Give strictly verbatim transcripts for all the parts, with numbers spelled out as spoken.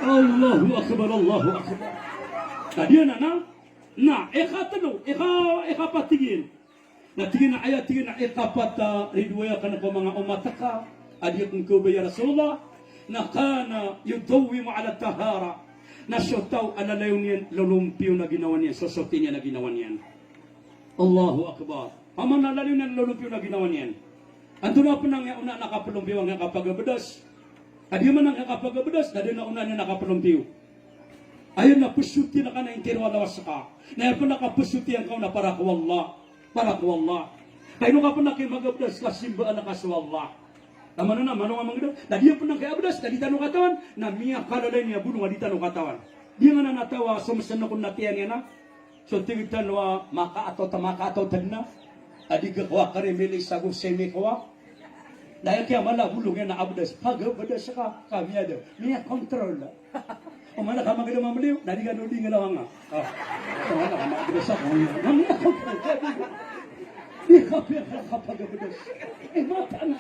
Allahu Akbar, Allahu Akbar. Tadi anan na, na, ikatlo, ika, ikapat tig iyan. Na tig iyan a aya tig iyan a ikapat a ridoay akn ko manga omat ka a di akn kabaya ya Rasulullah, na kana yudawwimu ala tahara. Na so taw a lalayon iyan lolompiyo na ginawa niyan, sosoti niyan na ginawa niyan. Allahu Akbar. Paman a lalayon iyan lolompiyo na ginawa niyan. Antonaa pn a ngiya onaan a kapolompiyo a ngiya kapagabdas? Ka di man a ngiya kapagabdas, na da a onaan iyan a kapolompiyo. Aya na psotiyan ka na intiro a lawas ka. Na aya pn a kapsotiyan ka on na para ko Allah. Para ko Allah. Ka ino ka pn a kimagabdas ka simbaan ka so Allah. Taman anan a mano nga mangda. Na di pn a kiyabdas, na di tano katawan. Na miyakalalayon iyan a bolong a di tano katawan. Di nga na natawa so msn ko na tiyan iyan a. So tig tano a makaatot, makaatot na. A di ka kowa kari mili sa go semi kowa. Na aya kiyamala bolong iyan a abdas. Pagabdas ka, ka miyada. Miyakontrol. O mana ka magada mamliyo, na di ka no di nga lawan nga. Ah. O mana ka magada sa ko. Na miyakontrol. Di ka piya ka pagabdas. Eh, mata na.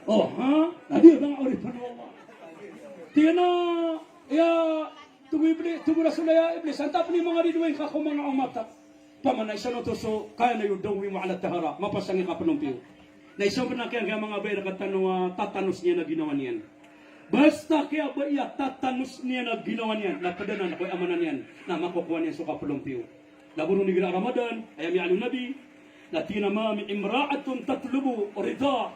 O, ha? Na di ba nga oripan o Allah. Tig iyan a, ya, Tig o Iblis, tig o Rasul a ya Iblis, antaa pn i manga ridoay ngka ko manga omat ka? Paman a isa oto so kana yudawwimu ala tahara, mapasang i kapolompiyo. Na isa pn a kiya, kiya manga babay a rktano a tatanos niyan a ginawa niyan. Basta kiyabaya tatanos niyan a ginawa niyan, na pd anan ko aya maana niyan, na makokowa niyan so kapolompiyo. Labaw ron igira Ramadan, aya miyaaloy o Nabi, na tig iyan a ma min imra'atin tatlubu rida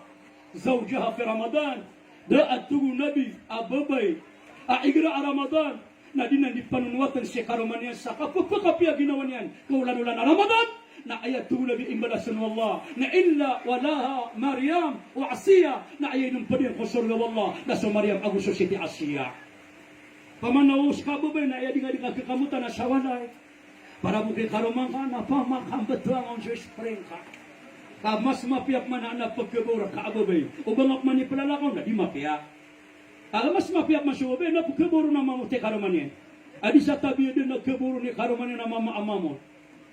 zawjiha fi Ramadan. Da a, tig o Nabi, a babay a igira a Ramadan na di niyan di panonowatn si karoma niyan sa kapphakapiya a ginawa niyan ko olan-olan a Ramadan, na aya, tig o Nabi, imbalasn o Allah na illa walaha Maryam wa Asiya, na aya inompd iyan ko sorga o Allah na so Maryam ago so Siti Asiya. Paman a o ska a babay na aya di nga di ka kekamotan a sa walay. Para bo ki karoma ngka na pamakambtowan on so spring ka. Ka mas mapiya pman a pkhabaw rka a babay. O ba nga pman i plalakaw na di mapiya. Ka mas mapiya pman so babay na pkhabaw ron a mama o ti karoma niyan. A di sa tabiya dn a khabaw ron i karoma niyan a mama a mama on.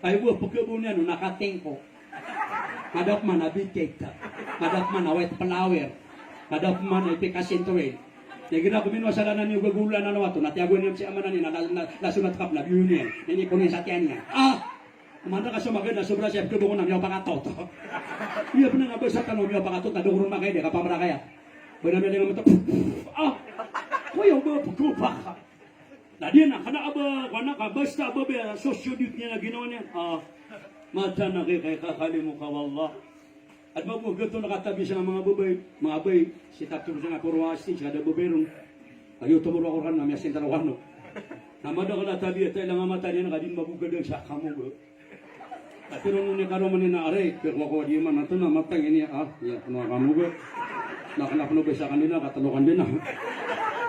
Ay bo a pkhabaw niyan on na katingko. Madap man a bitit. Madap man a white flower. Madap man a ipikasintoin. Na igira ko mino a sala na niyo gagolalan a lawato, na tiyagoan iyan si ama na niyan, na, na, na sonat kap na biyo niyan. Na inipon iyan sa tiyan iyan. Ah! Omanda ka so magad na sobra siya pkhabaw ko na miyaopakatot. Iya pn a nga basa tano miyaopakatot, na dokoron makay di, kapamra kaya. Bana miyalinga mata. Ah! Koya ba pkhabaw ka. Na di na, kna a ba, kna ka, basta a babay a so sodit niyan a ginawa niyan. Ah, mata na kay, kay kakalimo ka, wallah. Adn mambo a gato na katabi sa manga babay, manga babay, si tatlo sa nga poro a astig, sa da babay ron. Ayo, tomoro ako rkano, na miyasinta rkano. Na madakl a tabi a ta ilang a mata niyan, ka di mambo gadang sa kamoga. Ati ron o ni karoma niyan a, "Aray, pkhakowa di man, antonaa matang ini, ah, iya, pkhakowa kamoga." Na kna pn o ba isa kanila, katlo kandila.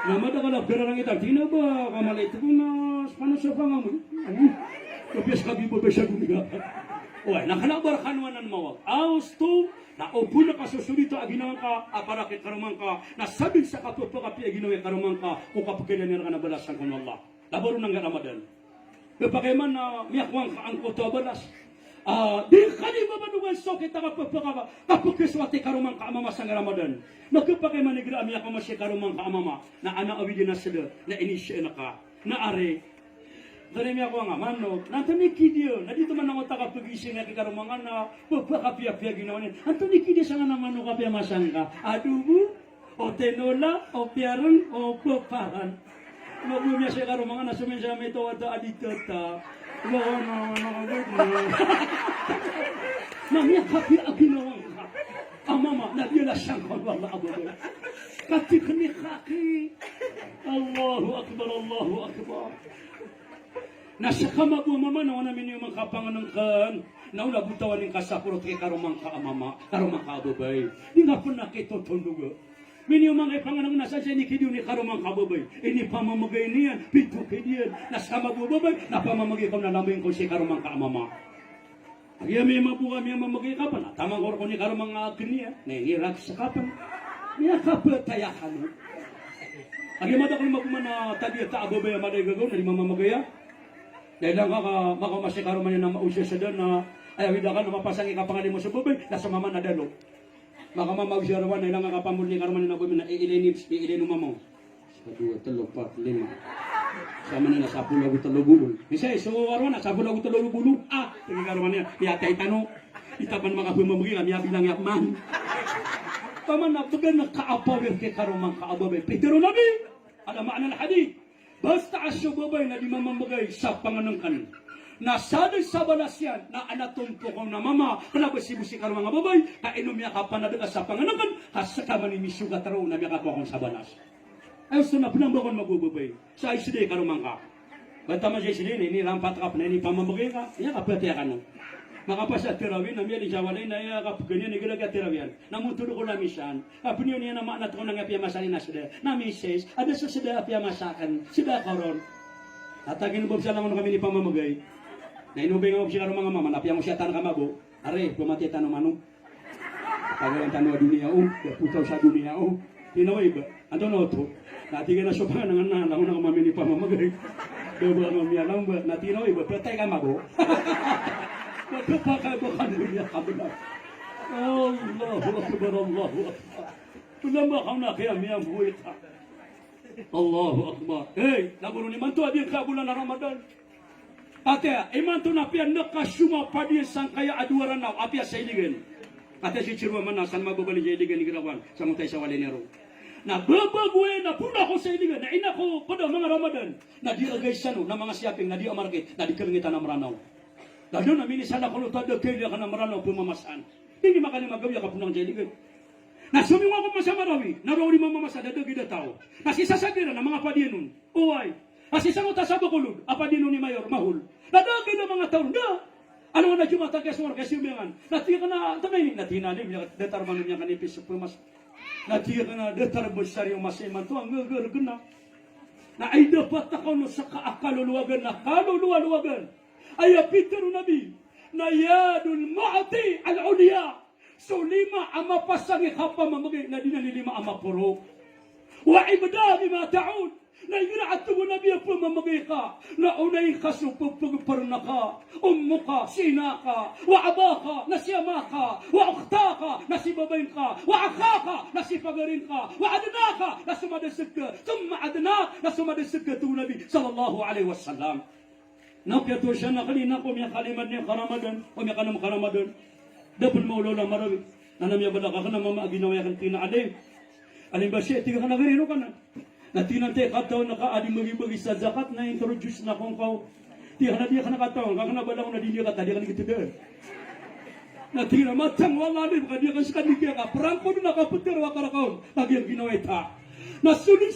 Na madakl a pgararangit a, "Di na ba ka mala i tgo na spano sa pangamoy?" Hmm. Kapiya ska bi ba ba isa gomina. Oway, na kna ba rkano anan mawag. Aw, osto, na o bo na kasosodit a ginawa ngka, a para ki karoma ngka, na sabap sa kapphakapiya a ginawa i karoma ngka, ko kapkhailay niyan rka na balasan ko o Allah. Labaw ron angkai a Ramadan. Khapakay man a miyakowa ngka angkoto a balas. Ah, di ka di babadogan so kita ka pphaka, kapkhasoat i karoma ngka a mama sangkai a Ramadan. Na khapakay man igira a miyakowa si karoma ngka a mama. Na ana awid iyan a sda, na inisiyaan ka. Na ari. Antonaa i miyakowa nga, manok. Na antonaa i kidiya, na di to man angkoto a kapgising a ki karoma ngka na pphakapiyapiya ginawa niyan. Antonaa i kidiya sangkanan a manok a piyamasang ka? Adobo? O tinola, o piyaron, o ppahan. Mago miyasay karoma ngka na so minsan mito wata a di tata. Wa, wa, wa, wa, wa, wa. Na miyakapiya a ginawa ngka a mama, na di ala sangka o Allah a babay. Katikni kaki. Allahu Akbar, Allahu Akbar. Na ska mago a mama na wana miniyo mangka pangnngkn. Na ona bo tawan ingka sa porot ki karoma ngka a mama, karoma ngka a babay. Di nga pn a kitotondoga. Miniyo mangka i pangnngkn na sa sii nikidiya on i karoma ngka a babay. Inipamamgay niyan, pito kidiyan. Na ska mago a babay, na pamamgay ka on a lambay ngka on si karoma ngka a mama. Agi a miyamaboka, miyamamgay ka pn, na taman ko rk on i karoma ngka a gniya, na iniraks ka pn. Miyakapatay a kano. Agi a madakl mago man a tabiya ta a babay a mala i gagaw na di mamamgay a. Na ilang ka ka, makaoma si karoma niyan a maosa sda na, aya awid akn na mapasang i kapangalimo so babay, na so mama na dalo. Makamama o siya rwan na ilang ka kapamoli i karoma niyan a babay na iilay ni, iilay o mama on. Isa, dowa, telo, pat, lima. Sa Manila, sapolo ago telo bool. Isa, so Arwana, sapolo ago telo bool. Ah, tig i karoma niyan, miyatay tano. Itapan makapamamagay, miyabilang iyan man. Paman na pegan ka a power ki karoma ngka a babay. Pitharo o Nabi, ala ma'na al-hadith. Basta a so babay na di mamamagay sa pangenengken, na sadn sa balas iyan na adn a tompok on a mama, kena ba si bo si karoma ngka a babay, ka ino miyakapanad ka sa pangenengken, ka seka man i misogat roo na miyakakowa kon sa balas. Ayo, so na penambakan mago babay. Sa S D karoma ngka. Ba taman sa S D ini, ini lampat ka, pena ini pamamagay ka. Iya ka pati akano. Makapasa tarawih, na miyaling sa walay, na iya ka pegan iyan, igira ka tarawih iyan. Na montod ko lamisan. Ka peniyo niyan a ma'na toko na nga piyamasa ini na seda. Na misis, ada sa seda a piyamasa aken. Seda koron. Atakin bo sa langon kami ini pamamagay. Na ino ba nga opsi karoma ngka a mama, na piyangosiyatan ka mabo. Are, pemati tano mano. Pagalan tano a doniya o, da potaw sa doniya o. Ino ba iba? Antonaa oto? Na tig iyan a so pangenengen na, langon a mama ini pamamagay. Da ba nga miyalamba. Na tig iyan a iba, patay ka mabo. Patay ka mabo, ka doniya ka bnar. Allahu Akbar, Allahu Akbar. Penambakan na kiyamiyamboy ka. Allahu Akbar. Hey, na goro niyo imanto a di ngka a bolan a Ramadan. Ati, imanto na piya neka soma padiyan sangkaya a dowa Ranaw, apiya sa Iligan. Ati, si Chirwa mana, san mababalin sa Iligan, igira kowan, sa motay sa walay niyan roo. Na babago iyan a bolan ko sa Iligan, na ina ko ped a manga Ramadan, na di agay sano, na manga shopping, na di a market, na di kelengetan a Meranaw. Lalo na minisala ko loto a da kailangan a Meranaw pemamasaan. Ini makalima gawii a kaponang sa Iligan. Na somingo ako masa Marawi, na roo di mamamasa, da da gida taw. Na sii sa Sagira, na manga padiyan on. Oway. A sii sa Mota sa Bacolod, a padiyan on i Mayor, mahol. Na da gida manga taw, da. Ano na Jumat a kiyasowar, kiyasiyomengan. Na tig iyan a, antonaa ini, na tig iyan a, datar man iyan kanipis so pemasa. Na tig iyan a, datar bo sariyo masa imanto, a ngegeregen a. Na aya dapat a kaono seka a kalolowagan, na kalolowagan. Aya pitharo o Nabi, na yadul mu'ti al-ulya. So lima a mapasang i kapamamagay na di na lima a maporo. Wa ibda bima ta'ud. Na igira a tig o Nabi a pamamagay ka, na onay ka so pepegperna ka, ummuka, si ina ka, wa abaka, na si ama ka, wa ukhtaka, na si babain ka, wa akhaka, na si pagarin ka, wa adnaka, na so madaseg ka, thumma adnak, na so madaseg ka, tig o Nabi sallallahu alaihi wasallam. Na piyatosan a kali na ko miyakalima niyan ka Ramadan, ko miyakanam ka Ramadan. Da pen maolaola Marawi. Na na miyabalak aken a mama a ginawa aken, tig iyan a, alim. Alim ba siya, tig iyan a, gari ro ka na. Na tig iyan a, antai katawan ka a di mbagibagi sa zakat, na introduce na ko ngka. Tig iyan a, di aken katawan, ka kena bala ko na di niyan kata, di aken gitedaan. Na tig iyan a, matang, wallah alim, ka di aken seka di kiyaka, perangko den a kapetero a karakaon, lagid iyan ginawa ita. Na so di